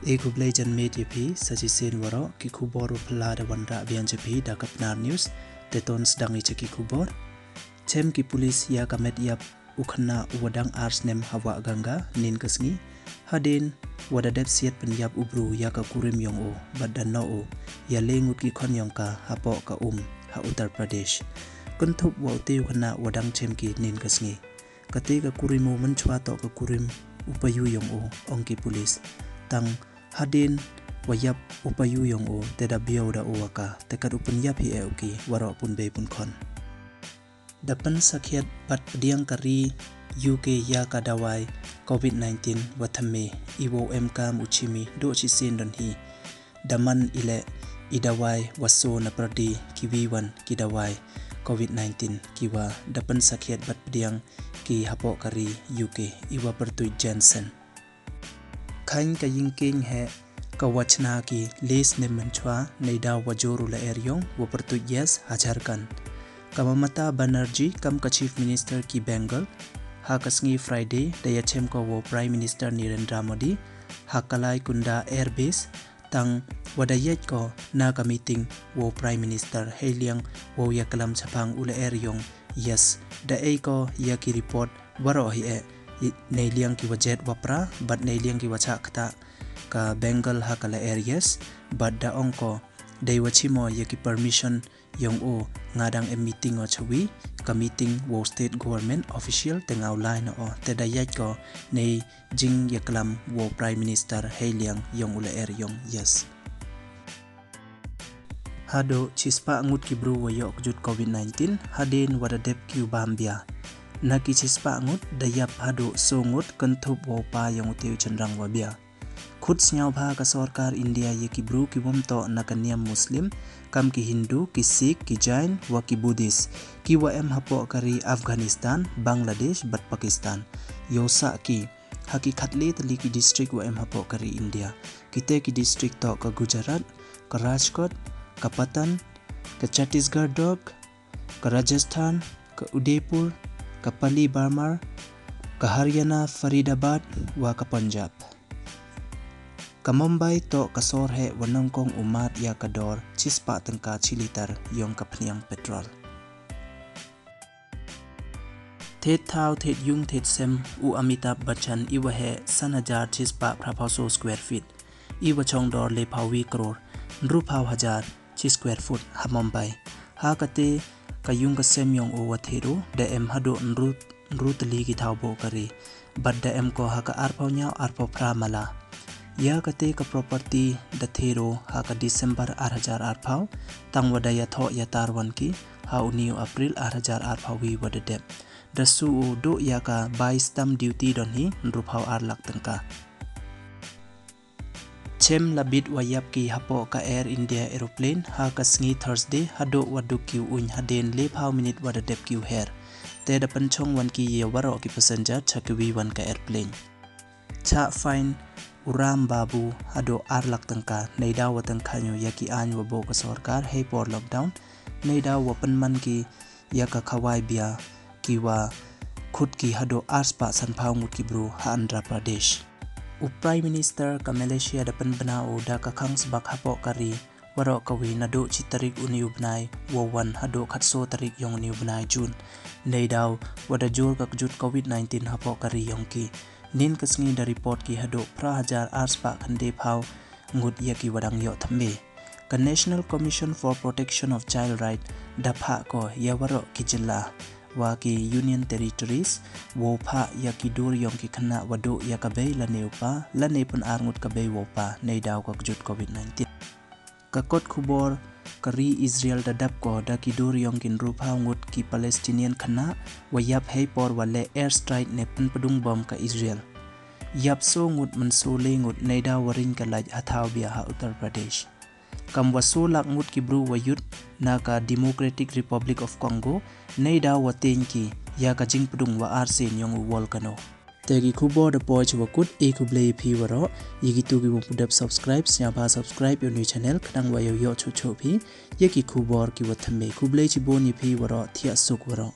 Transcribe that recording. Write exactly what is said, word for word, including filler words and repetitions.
E khublei janmiet ya phi, sa chisien waroh, ki khubor wa phylla da wanrah biang cha phi da ka Pnar News. Te ton sdang i cha ki khubor. Chem ki pulis ya ka met yap u khynnah u wa dang ar snem ha Wah Ganga, nin ka sngi. Hadien wa da dep siat pynyap u bru ya ka kurim yong u, bad da noh u ya le ngut ki khon yong ka hapoh ka um ha Uttar Pradesh. Kynthup wa u te u khynnah wa dang chem ki nin ka sngi. Kate ka kurim u mynchwa toh ka kurim u payu yong u, ong ki pulis. Tang hadien wa yap u payu yong u, te da biaw da u wa ka, te kat u pynyap hi e u ki, waroh pun bei pun khon. Da pynsakhiat bad pdiang ka ri U K ya ka dawai covid nineteen wa thymme, i wow em kam u chimi, doh chisien don hi. Da man i leh i dawai wa so na pyrdi ki wi wan ki dawai covid nineteen ki wa da pynsakhiat bad pdiang ki hapoh ka ri U K, i wa pyrtuit Janssen. Khain ka yingkieng he ka wa chna ki le snem mynchwa, neidaw wa jur u lyer yong wa pyrtuit Yes ha Jharkhand. Ka Mamata Banerjee kam ka Chief Minister ki Bengal, ha ka sngi Friday da ya chem ko wow Prime Minister Narendra Modi ha Kalaikunda Air Base, tang wa da yait ko na ka meeting wow Prime Minister, hei liang wow ya klam chaphang u lyer yong Yes. Da ei ko ya ki report waroh hi e, i, nei liang ki wa jet wa pra, bad nei liang ki wa chah ktah ka Bengal ha ka lyer Yes, bad da ong ko, dei wa chimo ya ki permission yong u, nga dang em meeting o chawi, ka meeting wow state government official, te nga u lai noh o, te da yait ko nei jing ya klam wow Prime Minister hei liang yong u lyer yong Yes. Haduh chispah ngut ki bru wa yoh kjut covid nineteen, hadien wa da dep ki u bam bia. Na ki chispah ngut da yap haduh so ngut kynthup wow pa yong u te u chynrang wa bia. Khut sniawbha ka sorkar India ya ki bru ki wym toh na ka niam Muslim, kam ki Hindu, ki Sikh, ki Jain, wa ki Buddhist, ki wa em hapoh ka ri Afghanistan, Bangladesh, bad Pakistan. Yow sah ki ha ki khatle tylli ki district wa em hapoh ka ri India. Kite ki district toh ka Gujarat, ka Rajkot, ka Patan, ka Chhattisgarh Durg, ka Rajasthan, ka Udaipur, ka Pali Barmer, ka Haryana Faridabad, wa ka Punjab. Ka Mumbai toh ka sor he wa nyngkong u mad ya ka dor chispah tyngka chi litar yong ka phniang petrol. Thet thaw, thet yung, thet sem u Amitabh Bachchan, i wa he san hajar chispah phraphaw so square feet, i wa chong dor lephaw wi crore ynruphaw hajar chi square foot ha Mumbai. Ha kate ka yung ka sem yong u wa thet u da em haduh ynru, ynru tylli ki thaw boh ka ri, bad da em ko ha ka arphaw ynñiaw arphaw phra mala. Ya kate ka property da thet u ha ka December ar hajar arphaw, tang wa da ya thoh ya tar wan ki ha u ni u April ar hajar arphaw wi wa da dep. Da su u duh ya ka buy stamp duty don hi ynruphaw ar lak tyngka. Chem la bit wa yap ki hapoh ka Air India aeroplane ha ka sngi Thursday haduh wa duk ki u uiñ hadien lephaw minit wa da dep ki u her. Te da pynchong wan ki ya waroh ki passenger cha ki wi wan ka airplane. Chah fine u Ram Babu haduh ar lak tyngka, neidaw wa tyngkha ñiu ya ki aiñ wa boh ka sorkar hei por lockdown, neidaw wa pynman ki ya ka khawai bia ki wa khut ki haduh arspah sanphaw ngut ki bru ha Andhra Pradesh. U Prime Minister ka Malaysia da pynbna u da ka khang sbak hapoh ka ri waroh kawi naduh chi tarik u ni u bnai wow wan haduh khatso tarik yong u ni u bnai June. Neidaw wa da jur ka kjut covid nineteen hapoh ka ri yong ki. Nin ka sngi da report ki haduh phra hajar arspah khyndephaw ngut ya ki wa dang yoh thymme. Ka National Commission for Protection of Child Right da phah ko ya waroh ki jylla wa ki Union Territories wow phah ya ki dur yong ki khynnah wa duh ya ka bei lane u pa, lane pyn ar ngut ka bei wow pa, neidaw ka kjut covid nineteen. Ka kot khubor ka ri Israel da dap ko da ki dur yong ki ynruphaw ngut ki Palestinian khynnah wa yap hei por wa leh airstrike ne pynpdung bom ka Israel. Yap so ngut, man so le ngut, neidaw wa ring ka lait ha thaw bia ha Uttar Pradesh. Kam wa so lak ngut ki bru wa yut na ka Democratic Republic of Congo, neidaw wa teiñ ki ya ka jingpdung wa arsien yong u volcano. Te ki khubor da poi chi wa kut, e khublei ya phi waroh. Ya kitu ki wa pu dep subscribe, sniawbha subscribe ya u ni u channel, khnang wa yow yoh chuh chuh phi ya ki khubor ki wa thymme. Khublei chibun ya phi waroh, thiah suk waroh.